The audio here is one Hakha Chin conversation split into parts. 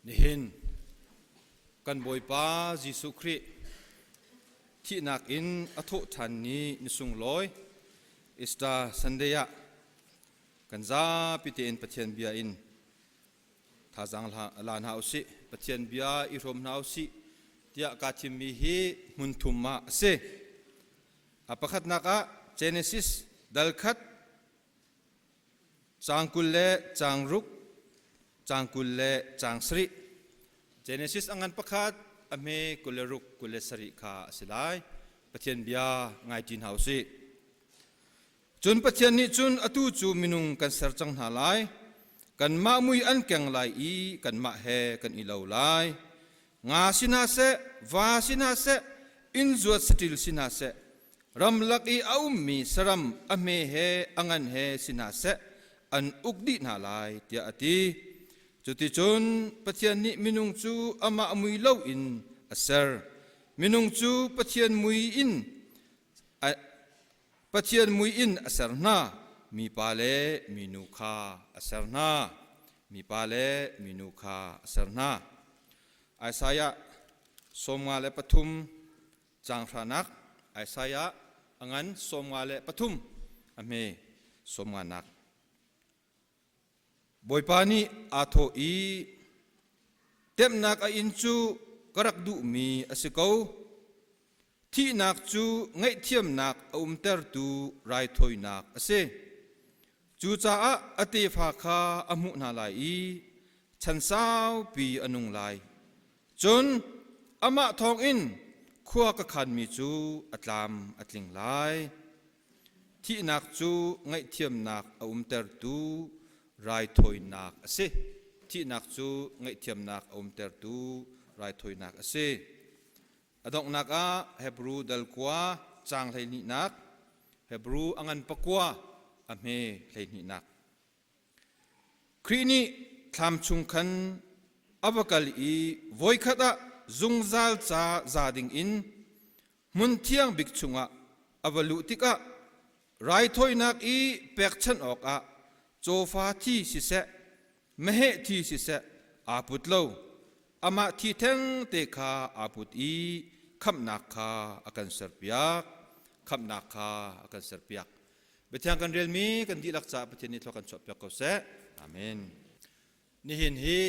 Nihin kan Bawipa Jesuh Khrih thihnak in a thawh ṭhan ni ni sunglawi Easter Sunday ah kan zapi tein Pathian bia in thazaang la hna usih, Pathian bia i hrawm hna usih tiah kaa thimmi hi hmun thum ah a si. A pakhatnak ah Genesis dal khat Caang 20 le caang ruk, caang 20 le caang sarih. Genesis a ngan pakhat, a hme 26, 27 kha a si lai. Pathian bia ngai ṭi hna u sih. Cun Pathian nih cun atu cu minung kan ser cang hna lai. Kanmah mui an keng lai i kanmah he kan i lo lai. Nga si hna seh, va si hna seh, inn zuat saṭil si hna seh, ramlak i a ummi saram a hme he a ngan he si hna seh, an uk dih hna lai, tiah a ti. Cuticun Pathian nih minung cu amah mui loin a ser. Minung cu Pathian mui in Pathian mui in a ser hna. Mipa le minu kha a ser hna. Mipa le minu kha a ser hna. Isaiah 53 caang hranak Isaiah a ngan 53 a hme 50 nak. Bawipa nih aa thawh i, Temhnak a inn cu ka rak duhmi a si ko. Thihnak cu ngaihthiamnak a umtertu raithawinak a si. Cucaah a tefa kha a hmuh hna lai i chan saupi a nung lai. Cun amah thawngin khua ka khanmi cu a tlam a tling lai. Thihnak cu ngaihthiamnak a umtertu raithawinak a si. Thihnak cu ngaihthiamnak a umtertu raithawinak a si. A donghnak ah Hebru dal kua caang hleihnihnak, Hebru a ngan pakua a hme hleihnihnak. Khrih nih thlam chung khan a va kal i voikhat ah zungzal ca za dingin hmun thiang bik chungah a va luh tikah raithawinak i pekchanh awkah cawfa thi siseh, meheh thi siseh aa put lo. Amah thi thengte kha aa put i khamhnak kha a kan serpiak. Khamhnak kha a kan serpiak. Biathiang kan relmi kan dihlak caah Pathian nih thlua kan chuahpiak ko seh. Amen. Nihin hi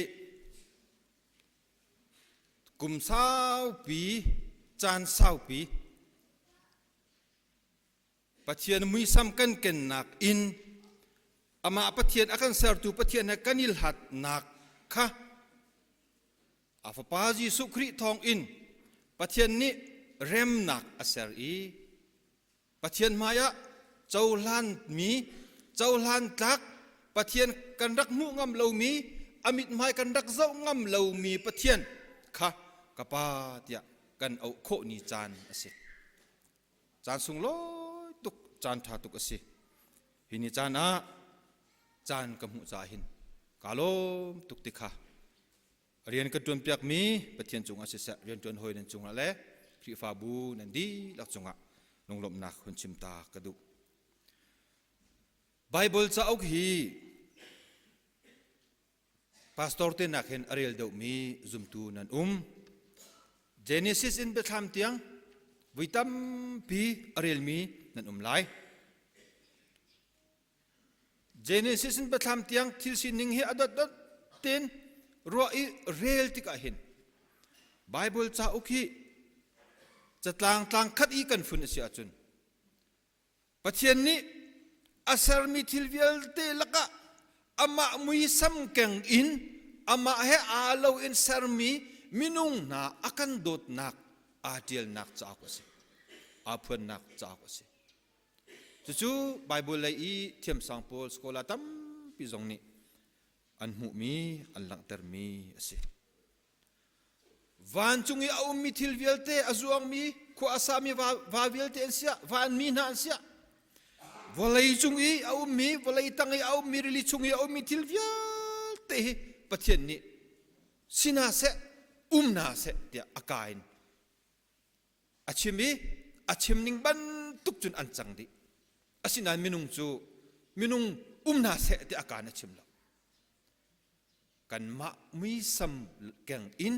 kum saupi, caan saupi Pathian muisam kan kennak in amah Pathian a kan sertu Pathian he kan i hlatnak kha a fapa Jesuh Khrih thawng in Pathian nih remnak a ser i Pathian hmaiah cohlanmi, cohlan tlak, Pathian kan rak hmuh ngam lomi, a mithmai kan rak zoh ngam lomi Pathian kha ka pa tiah kan auh khawh ni caan a si. Caan sunglawi tuk, caan ṭha tuk a si. Hi ni caan ah caan ka hmuh caah hin kaa lawm tuk ti kha Rian ka ṭuanpiakmi Pathian cungah siseh, rianṭuan hawi nan cungah le Khrihfabu nan dihlak cungah lunglawmhnak hun chim ta ka duh. Baibal cauk hi pastor te nak hin a rel deuhmi zumtu nan um. Genesis in Biathlam tiang vui tampi a relmi nan um lai. Genesis in Biathlam tiang thil sining hi a dotdot tein ruah i rel tikah hin Bible cauk hi catlang tlang khat i kan fun a si ahcun Pathian nih a sermi thil vialte lakah amah muisam keng in amah he aa lo in sermi minung hna a kan dawtnak aa ṭialnak cauk a si aa phuannak cauk a si. Cucu Bible lei i thiamsang pawl scholar tampi zong nih an hmuhmi, an langhtermi a si. Vancung i a ummi thil vialte, a zuangmi, khua a sami va, va vialte an siah, vanmi hna an siah, vawlei cung i a ummi, vawlei tang i a ummi, rili chung i a ummi thil vialte hi Pathian nih si hna seh, um hna seh tiah a ka in A chim i a chim ning bantuk cun an cang dih. Asinain minung cu minung um hna seh ti a kaan a chim lo. Kanmah muisam keng in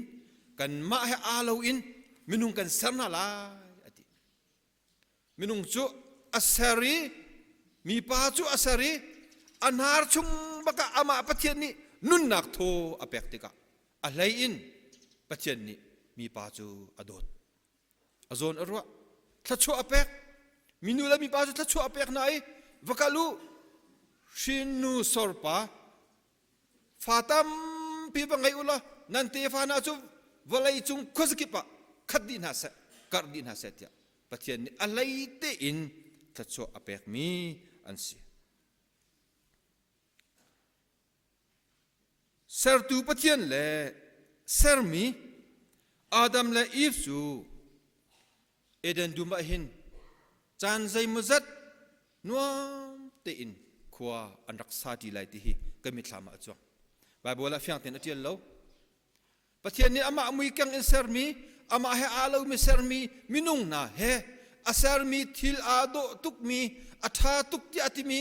kanmah he aa lo in minung kan ser hna lai a ti. Minung cu a ser i mipa cu a ser i a hnar chung bakah amah Pathian nih nunnak thaw a pek tikah a hlei in Pathian nih mipa cu a dawt. A zawn a ruah. Thluachuah a pek. Minu le mipa cu thluachuah a pek hna i va kal u hrinnu sorpa fa tampi va ngei u law nan tefa hna cu vawlei cung khuazakip ah khat dih hna seh, karh dih hna seh tiah Pathian nih a hlei tein thluachuah a pekmi an si. Sertu Pathian le sermi Adam le Eve cu Eden dum ah hin caan zeimawzat nuam tein khua an rak sa ṭi lai ti hi kan mitthlam ah a cuang. Baibal ah fiang tein a ṭial lo. Pathian nih amah muikeng in sermi, amah he aa lomi sermi minung hna he a sermi thil aa dawh tukmi, a ṭha tuk tiah a timi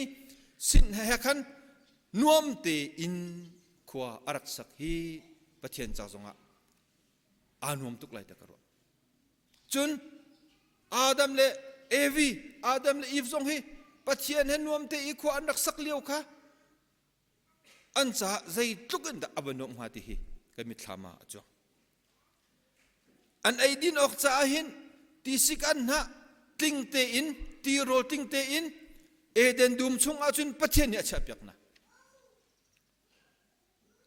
sin he khan nuam tein khua a rak sak hi Pathian ca zongah aa nuam tuk lai ti ka ruah. Cun Adam le Evi, Adam le Eve zong hi Pathian he nuam te i khua an rak sak lio kha an caah zeitluk in dah a va nuamh hnga ti hi kan mitthlam ah a cuang. An eidin awk caah hin tisik an hnah tling tein tirawl tling tein Eden dum chung ahcun Pathian nih a chiahpiak hna.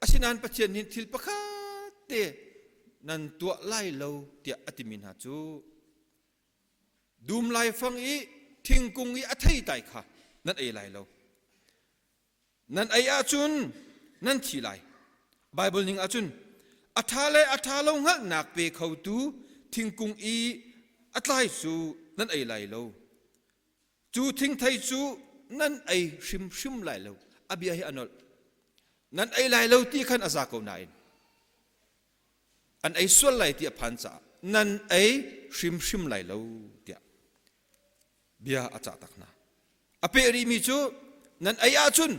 Asinain Pathian nih thil pakhat te nan tuah lai lo tiah a timi hna cu dum laifang i thingkung i a theitlai kha nan ei lai lo. Nan ei ahcun nan thi lai. Baibal ning ahcun a ṭha le a ṭha lo hngalhnak pe khotu thingkung i a tlai cu nan ei lai lo. Cu thingthei cu nan ei hrimhrim lai lo. A bia hi a nolh. Nan ei lai lo ti khan a za ko nain an ei sual lai ti a phan caah nan ei hrimhrim lai lo tiah bia a cah tak hna. A peh rihmi cu nan ei ahcun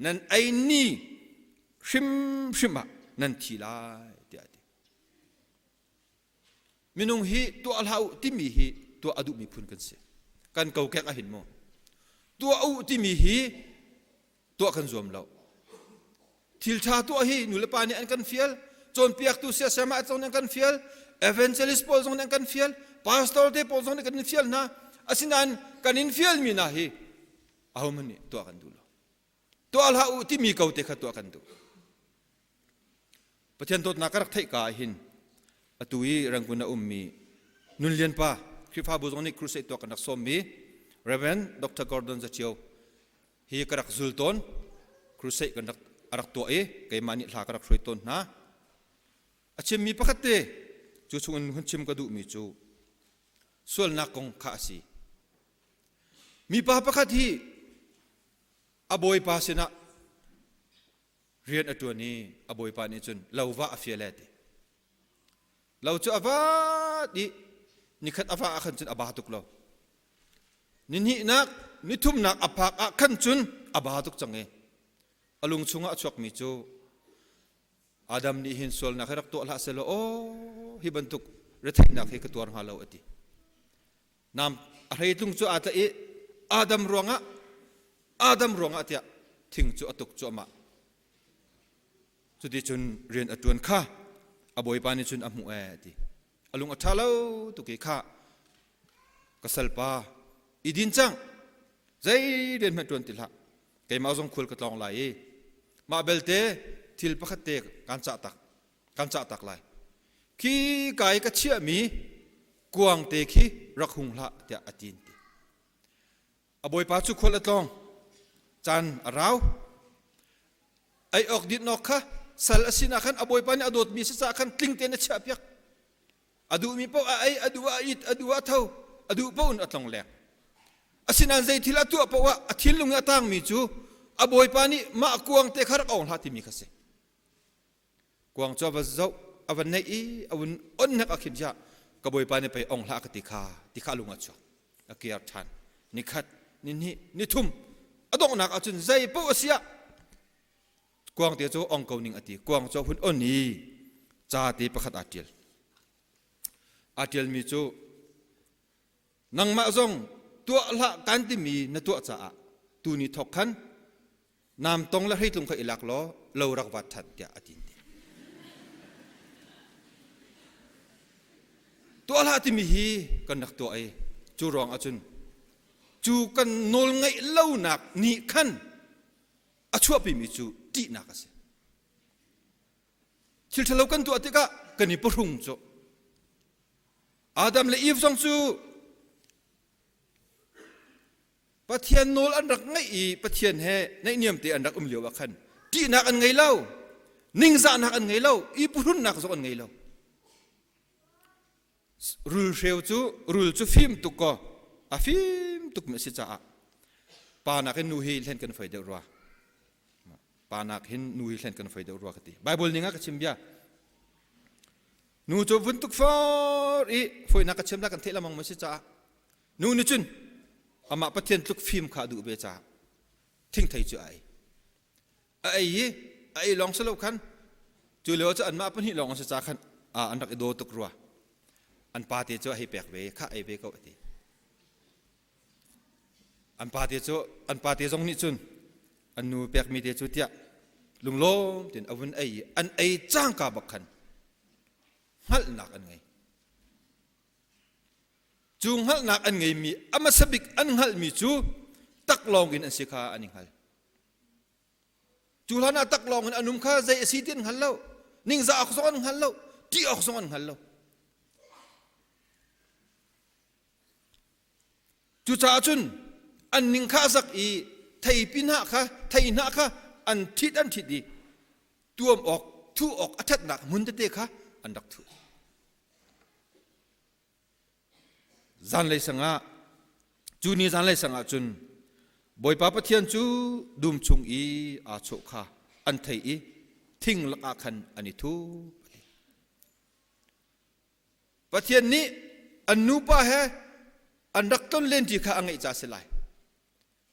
nan ei ni hrimhrim ah nan thi lai tiah a ti. Minung hi tuah hlah u timi hi tuah a duhmi phun kan si. Kan kokek ahin maw? Tuah u timi hi tuah kan zuam lo. Thil ṭha tuah hi nulepa nih an kan fial, cawnpiaktu siasama zong nih an kan fial, evangelist pawl zong nih an kan fial, pastor te pawl zong nih kan in fial hna. Asinain kan in fialmi hna hi ahohmanh nih tuah kan duh lo. Tuah hlah u timi ko te kha tuah kan duh. Pathian dawtnak ka rak theih ka ah hin atu i Rangoon a ummi Nunlian pa Khrihfabu zong nih crusade tuah kan rak sawmmi Reverend Dr. Gordon Zacio hi ka rak zul tawn crusade kan rak a rak tuah i keimah nih hla ka rak hruai tawn hna a chimmi pakhat te cu chungin hun chim ka duhmi cu sualnak kong kha a si mipa pakhat hi a bawipa sinah rian a ṭuan i a bawipa nih cun lo va a fial e ti lo cu a vat i nikhat a va ah khan cun a ba tuk lo nihnihnak nithumnak a phak ah khan cun a ba tuk cang i a lung chungah a chuakmi cu Adam nih hin sualnak hi rak tuah hlah sehlaw aw hi bantuk retheihnak hi ka tuar hnga lo a ti Nam a hreitlung cu aa tlaih i Adam ruangah Adam ruangah tiah thing cu a tuk cuahmah. Cuticun rian a ṭuan kha a bawipa nih cun a hmuh ee a ti. A lung a ṭha lo tuk i kha ka salpa i din cang zei rian hmanh ṭuan ti hlah keimah zong khual ka tlawng lai i mah belte thil pakhat te kaan cah tak kan cah tak lai khi ka i ka chiahmi kuang te khi rak hung hlah tiah a tin ti a bawipa cu khual a tlawng caan a rau ei awk din awk kha sal a sinah khan a bawipa nih a dawtmi si caah khan tling tein a chiah piak a duhmi paoh a ei a duh a it a duh a tho a duh paoh in a tlong leng asinain zei thil a tuah paoh ah a thinlung i a tangmi cu a bawipa nih mah kuang te kha rak ong hlah timi kha si Kuang cu a va zoh, a va neih i a vun on hnek ah khin ziah ka bawipa nih pei ong hlah ka ti kha ti kha a lung ah chuak. A kiar ṭhan. Nikhat, nihnih, nithum a donghnak ahcun zei paoh a si ah. Kuang te cu ong ko ning a ti. Kuang cu a hun on i ca te pakhat aa ṭial. Aa ṭialmi cu nangmah zong tuah hlah kan timi na tuah caah tuni thawk khan nam tong le hreitlung kha i lak law lo rak vat ṭhan tiah a ti. Tuah hlah timi hi kan rak tuah i cu ruang ahcun cu kan nawl ngeih lonak nih khan a chuahpimi cu ṭihnak a si. Thil ṭhalo kan tuah tikah kan i pahrung cu. Adam le Eve zong cu Pathian nawl an rak ngaih i Pathian he naihniam te an rak um lio ah khan ṭihnak an ngei lo, ningzahnak an ngei lo, i puhrunnak zong an ngei lo. Rulhreu cu rul cu fim tuk kaw a fim tukmi a si caah pa nakin nu hi hlen kan foi deuh rua. Pa nak hin nu hi hlen kan foi deuh rua ka ti. Bible ning ah ka chim bia. Nu cu vun tuk for i foinak ka chim la kan theih lamang ma si caah nu nih cun amah Pathian tluk fim kha a duh ve caah thingthei cu a ei. A ei i a ei lawng si lo khan cu lio cu anmah pahnih lawng an si ca khan an rak i daw tuk rua. An pa te cu a hei pek ve kha ei ve ko a ti. An pa te cu an pa te zong nih cun an nu pekmi te cu tiah lunglawm tein a vun ei i an ei cangka bak khan hngalhnak an ngei. Cu hngalhnak an ngeimi a hmasa bik an hngalhmi cu taklawng in an si kha an i hngal. Cu hlan ah taklawng in an um kha zei a si ti an hngal lo. Ningzah awk zong an hngal lo. Ṭih awk zong an hngal lo. Cucaah cun an ning kha a zak i theipi hnah kha thei hnah kha an ṭhit an ṭhit i tuam awk thuh awk a ṭhatnak hmun tete kha an rak thuh. Zanlei sangah cu ni zanlei sangah cun Bawipa Pathian cu dum chung i aa chawh kha an thei i thing lakah khan an i thup. Pathian nih an nupa he an rak ton len ṭi kha a ngeih ca a si lai.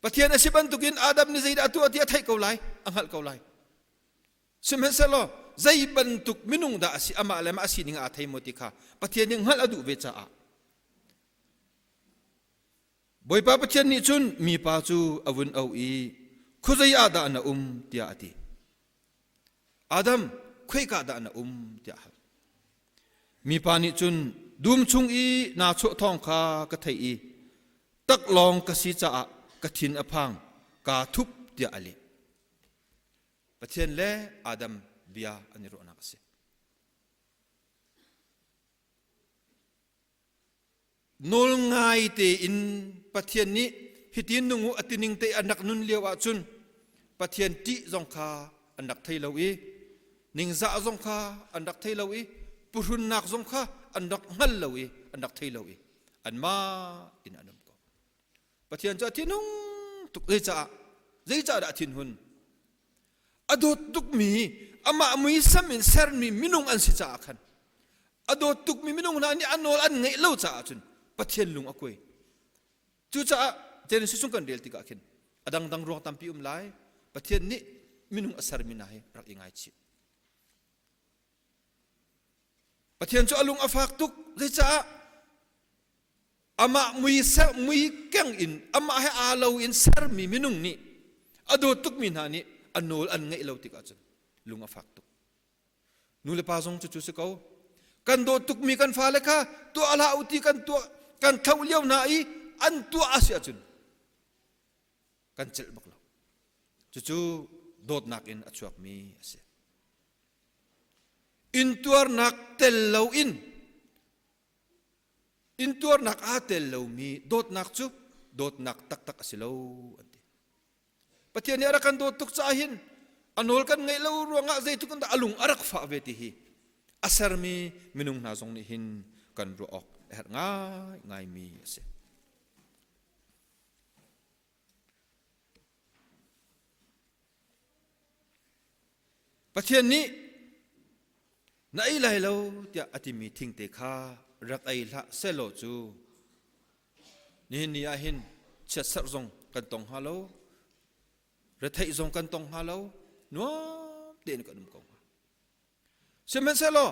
Pathian a si bantukin Adam nih zeidah a tuah ti a theih ko lai, a hngalh ko lai. Sihmanhsehlaw zei bantuk minung dah a si, amah le amah a sining aa thei maw ti kha Pathian nih hngalh a duh ve caah Bawipa Pathian nih cun mipa cu a vun auh i khuazei ah dah na um tiah a ti. Adam, khoika dah na um tiah a hal. Mipa nih cun dum chung i naa chawh thawng kha ka theih i taklawng ka si caah ka thin a phang, kaa thup tiah a leh. Pathian le Adam bia an i ruahnak a si. Nawlngai tein Pathian nih hitin nung u a tining te an rak nun lio ahcun Pathian ṭih zong kha an rak thei lo i ningzah zong kha an rak thei lo i puhrunnak zong kha an rak hngal lo i an rak thei lo i anmah in an um ko. Pathian cu a thinhung tuk zeicah zeicah dah a thinhun a dawt tukmi amah muisam in sermi minung an si caah khan a dawt tukmi minung hna nih a nawl an ngeih lo caah cun Pathian lung a kuai cucaah Genesis chung kan rel tikah khin a dangdang ruang tampi um lai Pathian nih minung a sermi hna hi rak i ngaichih Pathian cu a lung a fak tuk zeicah amah mui ser mui keng in amah he aa lo in sermi minung nih a dawt tukmi hna nih a nawl an ngeih lo tikah cun lung a fak tuk nu le pa zong cucu si ko kan dawt tukmi kan fale kha tuah hlah u ti kan tuah kan thlauh lio hna i an tuah a si ahcun kan celh bak lo cucu dawtnak in a chuakmi a si intuarnak tel lo in Intuarnak aa tel lomi dawtnak cu dawtnak taktak a si lo an ti. Pathian nih a rak kan dawt tuk caah hin a nawl kan ngeih lo ruangah zeitluk in dah a lung a rak fah ve ti hi a sermi minung hna zong nih hin kan ruah awk a herh ngaingaimi a si. Pathian nih na ei lai lo tiah a timi thingte kha rak ei hlah sehlaw cu nihin ni ah hin chiatserh zong kan tong hnga lo retheih zong kan tong hnga lo nuam. tein kan um ko hnga. Sihmanhsehlaw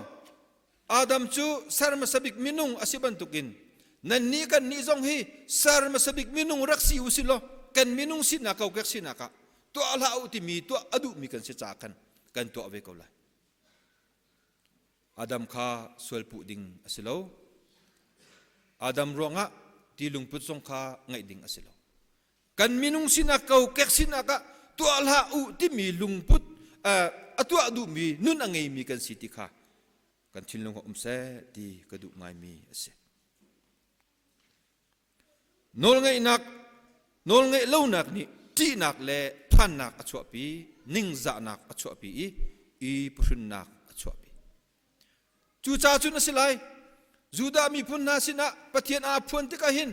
Adam cu ser hmasa bik minung a si bantukin nannih kan nih zong hi ser hmasa bik minung rak si u si law kan minung sinak kokek sinak ah tuah hlah u timi tuah a duhmi kan si caah khan kan tuah ve ko lai. Adam kha sualpuh ding a si lo. Adam ruangah ti lungput zong kha ngeih ding a si lo. Kan minung sinak kokek sinak ah tuah hlah u timi lungput a tuah duhmi nun a ngeimi kan si ti kha kan thinlung ah um seh ti ka duh ngaimi a si. Nawlngeihnak nawlngeih lonak nih ṭihnak le phannak a chuahpi, ningzahnak a chuahpi i i phuhrunnak a chuahpi. Cucaah cun a si lai, Judah miphun hna sinah Pathian aa phuan tikah hin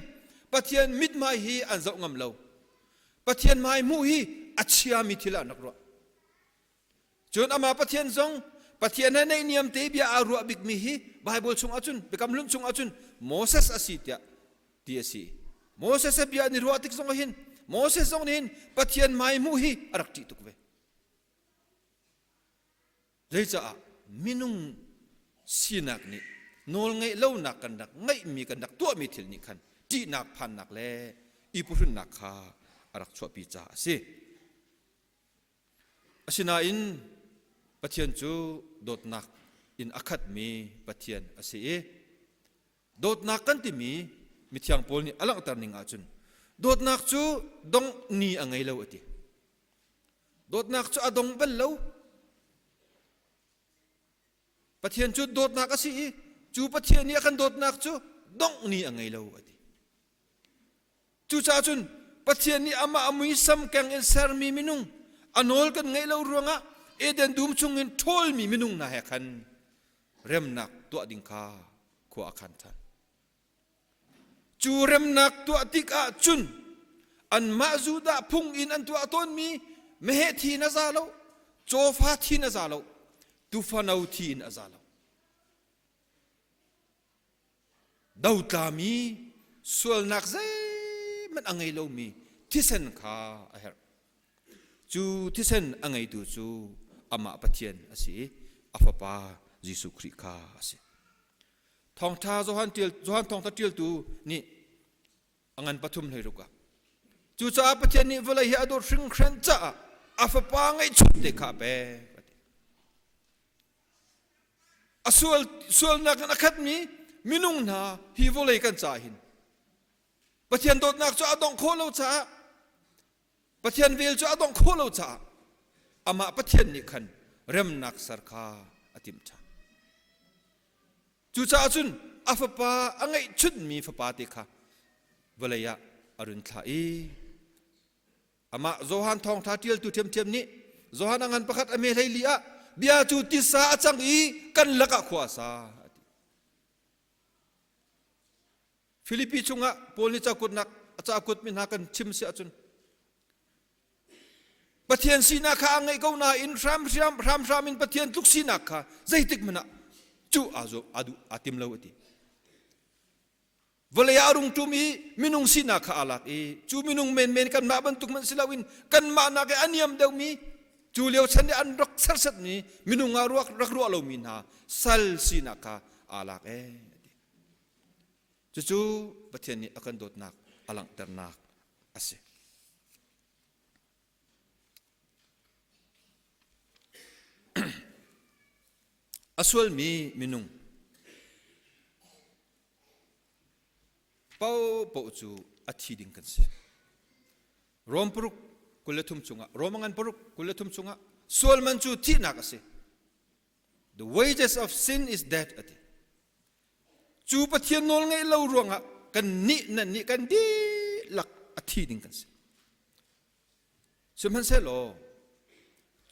Pathian mithmai hi an zoh ngam lo. Pathian hmai hmuh hi a chiami thil ah an rak ruah. Cun amah Pathian zong Pathian he naihniam te bia aa ruah bikmi hi Bible chung ahcun Biakam Hlun chung ahcun Moses a si tiah ti a si. Moses he bia an i ruah tik zong hin Moses zong nih hin Pathian hmai hmuh hi a rak ṭih tuk ve. Zeicah minung sinak nih nawlngeih lonak kan rak ngeihmi kan rak tuahmi thil nih khan ṭihnak phannak le i puhrinnak kha a rak chuahpi caah a si. Asinain Pathian cu dawtnak in a khatmi Pathian a si i dawtnak kan timi mithiang Paul nih a langhter ning ahcun dawtnak cu dongh ni a ngei lo a ti. Dawtnak cu a dong bal lo. Pathian cu dawtnak a si i cu Pathian nih a kan dawtnak cu dongh ni a ngei lo a ti. Cucaah cun Pathian nih amah a muisam keng in sermi minung a nawl kan ngeih lo ruangah Eden dum chungin ṭhawlmi minung hna he khan remnak tuah ding kha khua a khan ṭhan. Cu remnak tuah tikah cun anmah Judah phung in an tuah tawnmi meheh thi in a za lo, cawfa thi in a za lo, tufano thi in a za lo. Dotlami sualnak zeihmanh a ngei lomi thisen kha a herh. Cu thisen a ngeitu cu amah Pathian a si i a Fapa Jesuh Khrih kha a si. Thawngṭha Johan ṭial Johan thawngṭha ṭialtu nih a ngan pathum hlei ruk ah cucaah Pathian nih vawlei hi a dawt hringhran caah a Fapa ngeihchun te kha a pek a ti. A sual sualnak in a khatmi minung hna hi vawlei kan caah hin Pathian dawtnak cu a dongh khawh lo caah Pathian vel cu a dongh khawh lo caah amah Pathian nih khan remnak ser kha a timh ṭhan. Cucaah cun a fapa a ngeihchunhmi fapa te kha vawlei ah a run thlah i Amah Johan thawngṭha ṭialtu ṭhiamṭhiam nih Johan a ngan pakhat a me hleili ah bia cu tisa a cang i kan lakah khua a sa a ti. Filipi chungah Paul nih cakutnak a cakut mi hna kan chim si ahcun Pathian sinak kha a ngeih ko nain hramhram hramhram in Pathian tluk sinak kha zeitik hmanh ah cu aa zuam aa duh aa tim lo a ti. Vawlei ah a rung ṭum i minung sinak kha aa lak i cu minung menmen kanmah bantuk hmanh si loin kanmah nak i a niam deuhmi cu lio chan i an rak sersiatmi minung ah ruak rak ruah lomi hna sal sinak kha aa lak ee a ti. Cucu Pathian nih a kan dawtnak a langhternak a si. A sualmi minung paohpaoh cu a thi ding kan si. Rom paruk 23 chungah Rom ngan paruk 23 chungah sual man cu thihnak a si. The wages of sin is death a ti. Cu Pathian nawl ngeih lo ruangah kan nih nan nih kan dihlak a thi ding kan si. Sihmanhsehlaw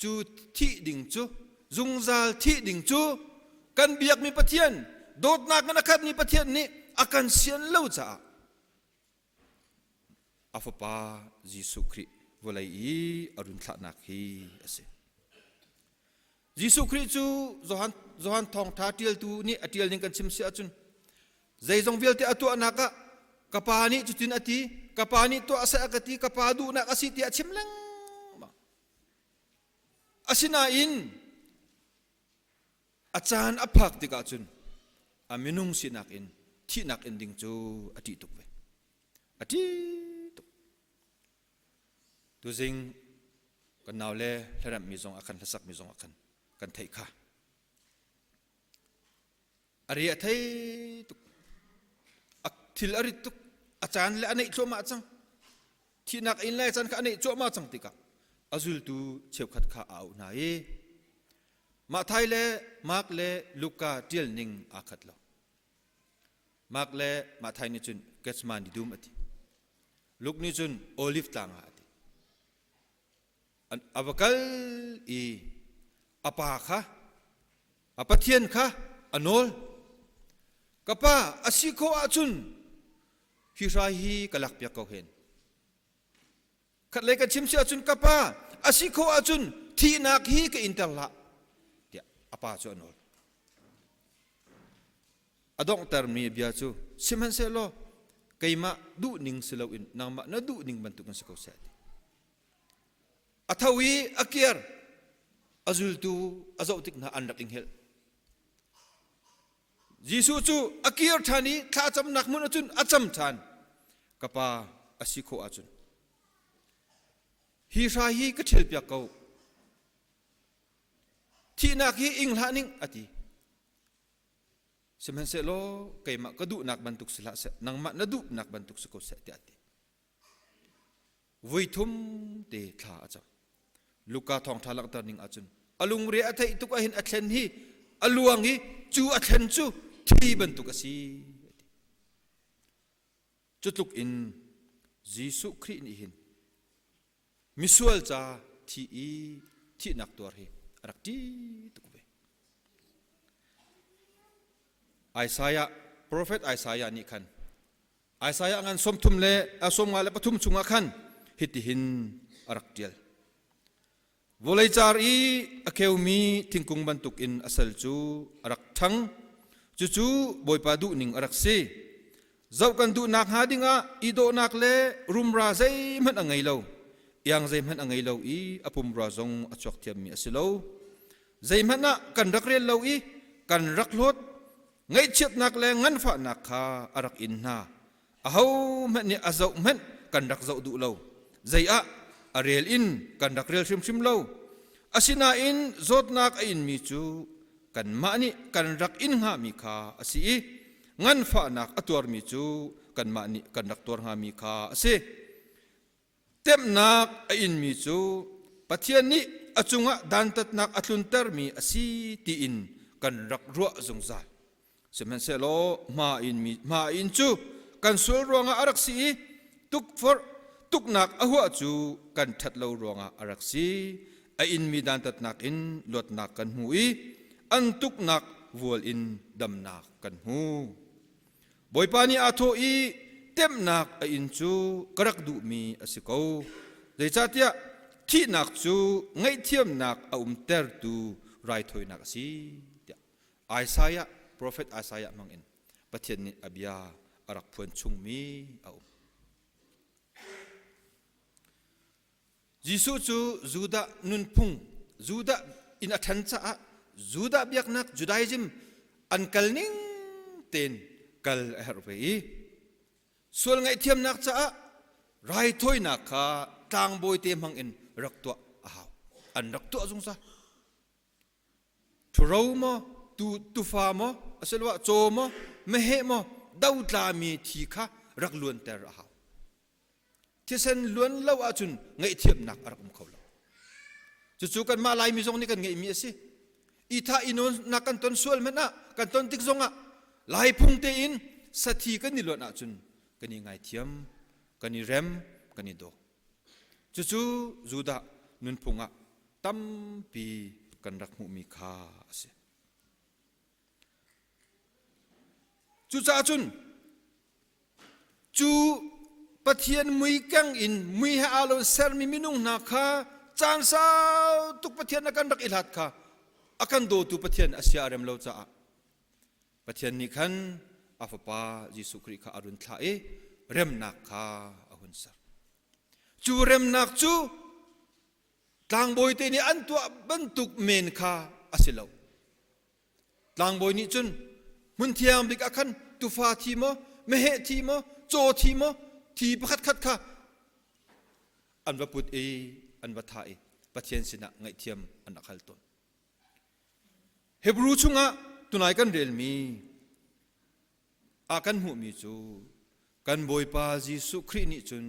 cu thih ding cu zungzal thih ding cu kan biakmi Pathian dawtnak in a khatmi Pathian nih a kan sian lo caah a fapa Jesuh Khrih vawlei i a run thlahnak hi a si. Jesuh Khrih cu Johan, Johan thawngṭha ṭialtu nih a ṭial ning kan chim si ahcun zeizong vialte a tuahnak ah ka pa nih cutin a ti ka pa nih tuah seh a ka ti ka pa duhnak a si tiah a chim lengmang. Asinain a caan a phak tikah cun a minung sinak in thihnak in ding cu a ṭih tuk ve. A ṭih tuk. Tuzing kan nau le hlaremhmi zong a kan hlasakmi zong a kan kan theih kha. A ri a thei tuk. A thil a rit tuk. A caan le a neih thluahmah cang. Thihnak inn lai caan kha a neih cuahmah cang tikah a zultu cheukhat kha a auh hna i Matthai le Mark le Luka ṭial ning aa khat lo. Mark le Matthai nih cun Gethsemane dum a ti. Luke nih cun Olive tlang ah a ti. A va kal i a pa kha a Pathian kha a nawl. Ka pa a si khawh ahcun hi hrai hi ka lakpiak ko hen. Khatlei kan chim si ahcun ka pa a si khawh ahcun thihnak hi ka inter hlah tiah a pa cu a nawl. A donghtermi bia cu sihmanhsehlaw keimah duhning si loin nangmah na duhning bantukin si ko seh ti. A tho i a kiar a zultu a zoh tik hna an rak i hngelh. Jesuh cu a kir ṭhan i thlacamnak hmun ahcun a cam ṭhan. Ka pa a si khawh ahcun hi hrai hi ka ṭhialpiak ko. Thihnak hi ing hlah ning a ti. Sihmanhsehlaw keimah ka duhnak bantuk si hlah seh, nangmah na duhnak bantuk si ko seh tiah a ti. Voi thum te thla a cam. Luka thawngṭha langhter ning ahcun a lungre a theih tuk ahhin a thlen hi a luang i cu a thlen cu thi bantuk a si. Cu tluk in Jesuh Khrih nih hin misual ca thi i thihnak tuar hi a rak ṭih tuk ve. Isaiah, profet Isaiah nih khan Isaiah ngan 33 le 53 chungah khan hitihin a rak ṭial. Vawlei car i a kheumi thingkung bantukin a sal cu a rak ṭhang. Cucu Bawipa duhning a rak si. Zoh kan duhnak hnga dingah i dawhnak le rumra zeihmanh a ngei lo. Iang zeihmanh a ngei lo i a pumrua zong a chuak thiammi a si lo. Zeihmanh ah kan rak rel lo i kan rak hlawt. Ngaihchiatnak le nganfahnak kha a rak in hna. Ahohmanh nih a zoh hmanh kan rak zoh duh lo. Zei ah a rel in kan rak rel hrimhrim lo. Asinain zawtnak a inmi cu kanmah nih kan rak in hngami kha a si i nganfahnak a tuarmi cu kanmah nih kan rak tuar hngami kha a si. Temhnak a inmi cu Pathian nih a cungah dantatnak a tluntermi a si tiin kan rak ruah zungzal. Sihmanhsehlaw hma inmi hma in cu kan sual ruangah a rak si i tukforh tuknak a huah cu kan ṭhat lo ruangah a rak si. A inmi dantatnak in luatnak kan hmu i an tuknak vual in damnak kan hmu. Bawipa nih aa thawh i temhnak a inn cu ka rak duhmi a si ko. Zeicahtiah thihnak cu ngaihthiamnak a umtertu raithawinak a si tiah Isaiah profet Isaiah hmangin Pathian nih a bia a rak phuan chungmi a um. Jesuh cu Judah nunphung, Judah in a ṭhan caah Judah biaknak Judaism an kal ning tein kal a herh ve i sual ngaihthiamnak caah raithawinak kha tlangbawi te hmang in rak tuah a hau. An rak tuah zungzal. Ṭhuro maw, tu, tufa maw, asiloah caw maw, meheh maw, dotlami thi kha rak luanter a hau. Thisen luan lo ahcun ngaihthiamnak a rak um kho lo. Cucu kanmah Laimi zong nih kan ngeihmi a si. I thah i nak kan ton sual hmanh ah, kan ton tik zongah Lai phung tein sathi kan i luan ahcun kan i ngaithiam, kan i rem, kan i daw. Cucu Judah nunphung ah tampi kan rak hmuhmi kha a si. Cucaah cun Cu Pathian mui keng in mui he aa lo sermi minung hna kha caan sau tuk Pathian a kan rak i hlat kha a kan dawtu Pathian a sia a rem lo caah Pathian nih khan a fapa Jesuh Khrih kha a run thlah i remnak kha a hun ser. Cu remnak cu. Tlangbawi te nih an tuah bantuk men kha a si lo. Tlangbawi nih cun hmun thiang bik ah khan tufa thi maw, meheh thi maw, caw thi maw, thi pakhat khat kha an va put i an va thah i Pathian sinah ngaihthiam an rak hal tawn. Hebrew chungah tunai kan relmi ah kan hmuhmi cu kan Bawipa Jesuh Khrih nih cun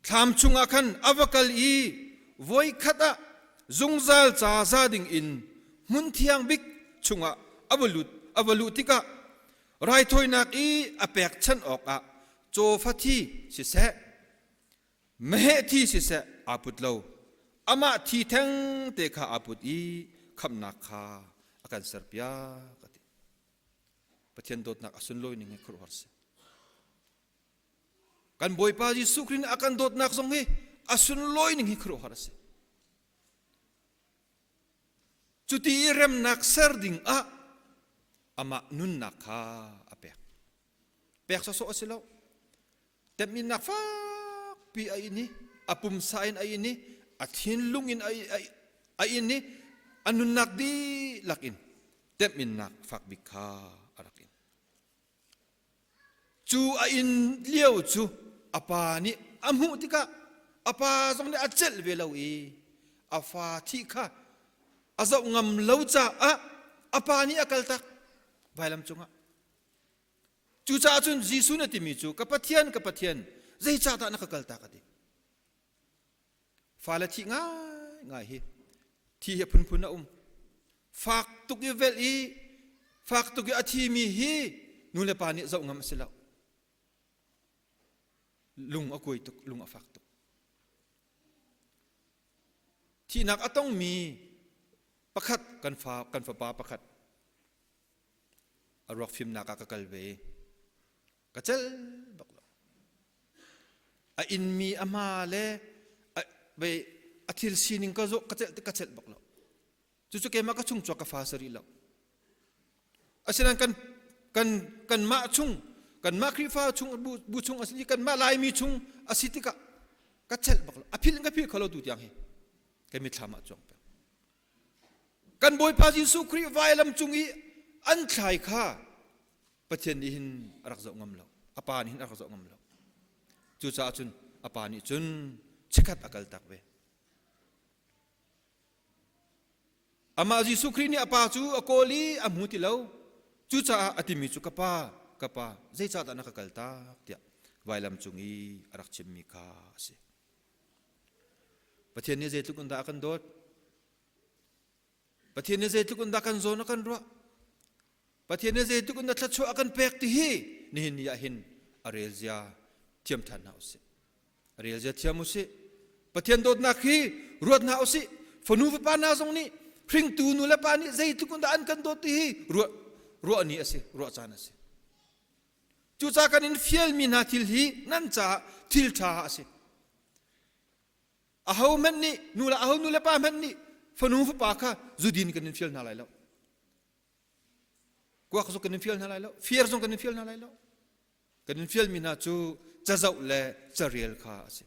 Thlam chungah khan a va kal i voikhat ah zungzal ca za ding in hmun thiang bik chungah a va lut a va luh tikah raithawinak i a pekchanh awkah cawfa thi siseh meheh thi siseh aa put lo amah thi theng te kha aa put i khamhnak kha a kan serpiak a ti Pathian dawtnak a sunlawi ning hi khuaruahhar si Kan Bawipa Jesuh Khrih nih a kan dawtnak zong hi a sunlawi ning hi khuaruahhar a si. Cuti i remnak ser ding ah amah nunnak kha a pek. Pek sawsawh a si lo. Temhinnak fakpi a in i a pumsa in a in i a thinlung in a in i a nunnak dihlak in temhinnak fak bik kha a rak in. Cu a inn lio cu a pa nih a hmuh tikah a pa zong nih a celh ve lo i a fa thih kha a zoh ngam lo caah a pa nih a kaltak vailam cungah. Cucaah cun Jesuh nih a timi cu ka Pathian ka Pathian zeicahdah na ka kaltak a ti. Fale thih ngaingai hi thi hi a phunphun a um. Fak tuk i velh i fak tuk i a thimi hi nu le pa nih zoh ngam a si lo. Lung a kuai tuk, lung a fak tuk. Thihnak a tongmi pakhat kan fa kan fapa pakhat a ruak fimnak ah ka kal ve. Ka cel bak lo. A inmi a hma le a thil sining ka zawh ka celh ka celh bak lo. Cucu keimah ka chung cuak ka fa sari lo. Asinain kan kan kanmah chung kanmah Khrihfa chung bu chung a si kanmah Laimi chung a si tikah ka celh bak lo. A philh in ka philh kho lo tu tiang hi. Ka mitthlam ah cuang peng. Kan Bawipa Jesuh Khrih vailam cung i an thlai kha Pathian nih hin a rak zoh ngam lo. A pa nih hin a rak zoh ngam lo. Cucaah cun a pa nih cun chikkhat a kaltak ve. Amah Jesuh Khrih nih a pa cu a kawl i a hmu ti lo. Cucaah a timi cu ka pa, ka pa, zeicahdah na ka kaltak tiah vailam cung i a rak chimmi kha a si. Pathian nih zeitluk in dah a kan dawt? Pathian nih zeitluk in dah kan zawn a kan ruah? Pathian nih zeitluk in dah thluachuah a kan pek ti hi nihin ni ah hin a rel zia thiam ṭhan hna usih. A rel zia thiam usih. Pathian dawtnak hi ruat hna usih. Fanu fapa hna zong nih hringtu nu le pa nih zeitluk in dah an kan dawt ti hi ruah ruah ni a si, ruah caan a si. Cucaah kan in fialmi hna thil hi nan caah thil ṭha a si. Aho hmanh nih nu le aho nu le pa hmanh nih fanu fapa kha zudin kan in fial hna lai lo. Kuak zong kan in fial hna lai lo. Fir zong kan in fial hna lai lo. Kan in fialmi hna cu cazoh le carel kha a si.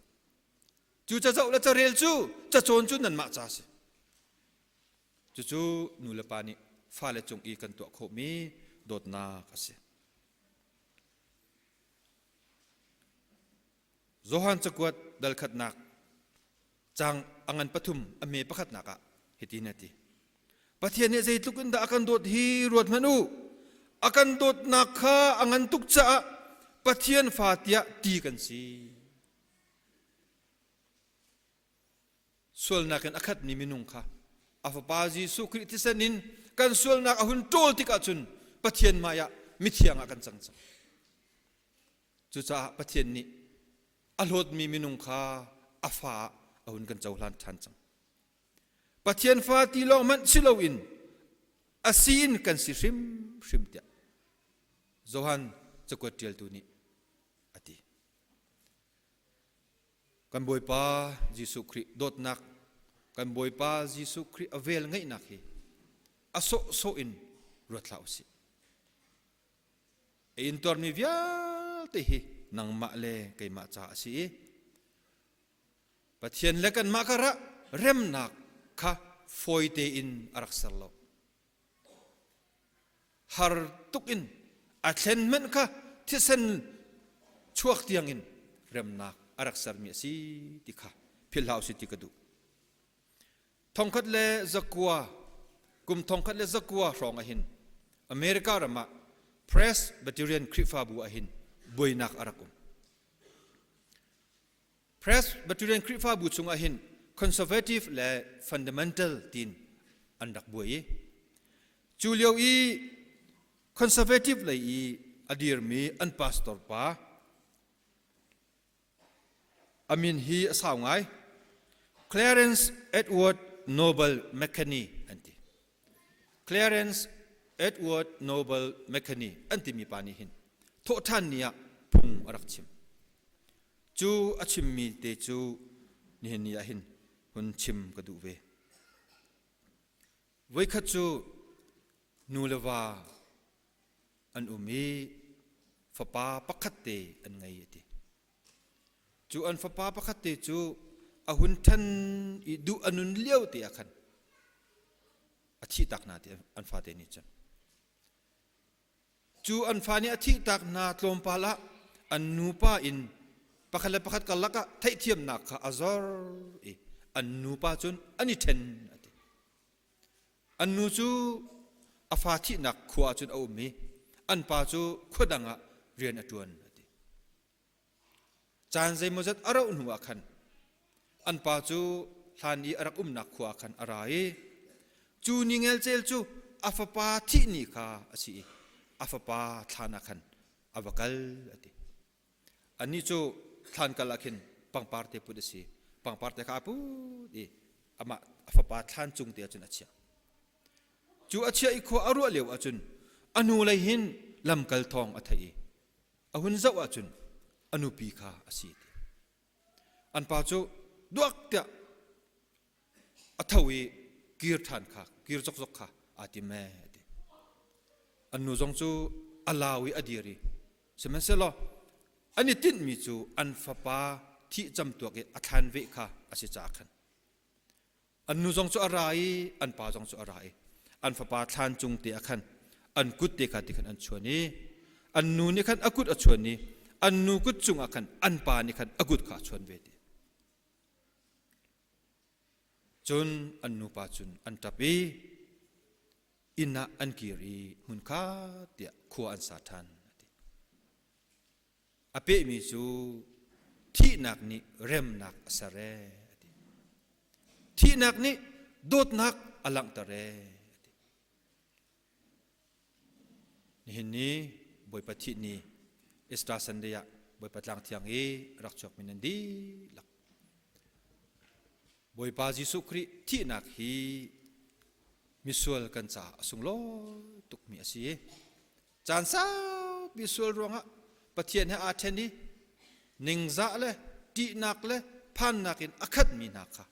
Cu cazoh le carel cu cacawn cu nanmah ca a si. Cucu nu le pa nih fale cung i kan tuah khawhmi dawtnak a si. Johan cakuat dal khatnak cang a ngan pathum a me pakhatnak ah hitin a ti. Pathian nih zeitluk in dah a kan dawt hi ruat hmanh u. A kan dawtnak kha a ngan tuk caah Pathian fa tiah ti kan si. Sualnak in a khatmi minung kha a fapa Jesuh Khrih thisen in kan sualnak a hun ṭawl tikah cun Pathian hmaiah mithiang ah kan cang cang. Cucaah Pathian nih a hlawtmi minung kha a fa ah a hun kan cohlan ṭhan cang. Pathian fa ti lawng hmanh si loin a si in kan si hrimhrim tiah Johan cakuat ṭialtu nih a ti. Kan Bawipa Jesuh Khrih dawtnak, kan Bawipa Jesuh Khrih a vel ngeihnak hi a sawhsawh in ruat hlah usih. A intuarmi vialte hi nangmah le keimah ca a si i. Pathian le kanmah karah remnak kha fawi tein a rak ser lo. Har tuk in a thlen hmanh kha thisen chuak tiang in remnak a rak sermi a si ti kha philh hlah usih ti ka duh. 1900 kum 1900 hrawng ahhin America ram ah Presbyterian Khrihfabu ahhin buainak a rak um. Presbyterian Khrihfabu chung ahhin conservative le fundamental tiin an rak buai i cu lio i conservative lei i a dirmi an pastor pa A min hi a sau ngai. Clarence Edward Noble McKenney an ti. Clarence Edward Noble McKenney an timi pa nih hin thawhṭhan ni ah phung a rak chim. Cu a chimmi te cu nihin ni ah hin hun chim ka duh ve. Voikhat cu nu le va an um i fapa pakhat te an ngei a ti. Cu an fapa pakhat te cu a hun ṭhan i duh a nun lio te ah khan a thihtak hna ti an fate nih cun. Cu an fa nih a thihtak hna tlawmpal ah an nupa in pakhat le pakhat karlak ah theihthiamnak kha a zor i an nupa cun an i ṭhen a ti. An nu cu a fa thihnak khua ah cun a um i an pa cu khua dang ah rian a ṭuan a ti. Caan zeimawzat a rauh hnu ah khan an pa cu hlan i a rak umnak khua ah khan a ra i cu ni ngelcel cu a fapa thih ni kha a si i a fapa thlan ah khan a va kal a ti. Anih cu thlan kal ah khin pangpar te put a si. Pangpar te kha a put i amah a fapa thlan cung te ah cun a chiah. Cu a chiah i khua a ruah lio ahcun a hnu lei hin lamkal thawng a theih i a hun zoh ahcun a nupi kha a si ti. An pa cu duak tiah a tho i kir ṭhan kha kir zokzok kha aa tim ee a ti. An nu zong cu a lau i a dir i sihmanhsehlaw an i tinhmi cu an fapa thih camtuak i a thlan veh kha a si caah khan an nu zong cu a ra i an pa zong cu a ra i an fapa thlan cung te ah khan an kut te kha ti khan an chuan i an nu nih khan a kut a chuan i an nu kut cungah khan an pa nih khan a kut kha a chuan ve ti. Cun an nupa cun an ṭap i inn ah an kir i hmunkhat tiah khua an sa ṭhan a ti. A pehmi cu thihnak nih remnak a ser ee a ti. Thihnak nih dawtnak a langhter ee a ti. Nihin ni Bawipa thih ni Easter Sunday ah Bawipa tlang thiang i rak chuakmi nan dihlak Bawipa Jesuh Khrih thihnak hi misual kan caah a sunglawi tukmi a si i caan saupi sual ruangah Pathian he aa ṭhen i ningzah le ṭihnak le phannak in a khatmi hna kha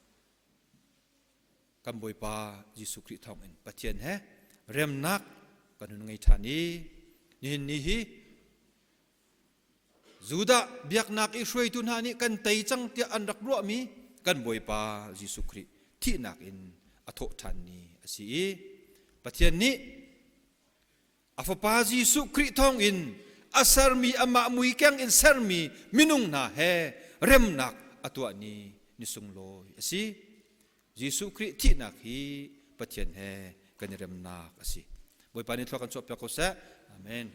kan Bawipa Jesuh Khrih thawngin Pathian he remnak kan hun ngei ṭhan i nihin ni hi Judah biaknak i hruaitu hna nih kan tei cang tiah an rak ruahmi kan Bawipa Jesuh Khrih thihnak in a thawh ṭhan ni a si i Pathian nih A Fapa Jesuh Khrih thawngin a sermi amah muikeng in sermi minung hna he remnak a tuah ni ni sunglawi a si. Jesuh Khrih thihnak hi Pathian he kan i remnak a si. Bawipa nih thlua kan chuahpiak ko seh. Amen.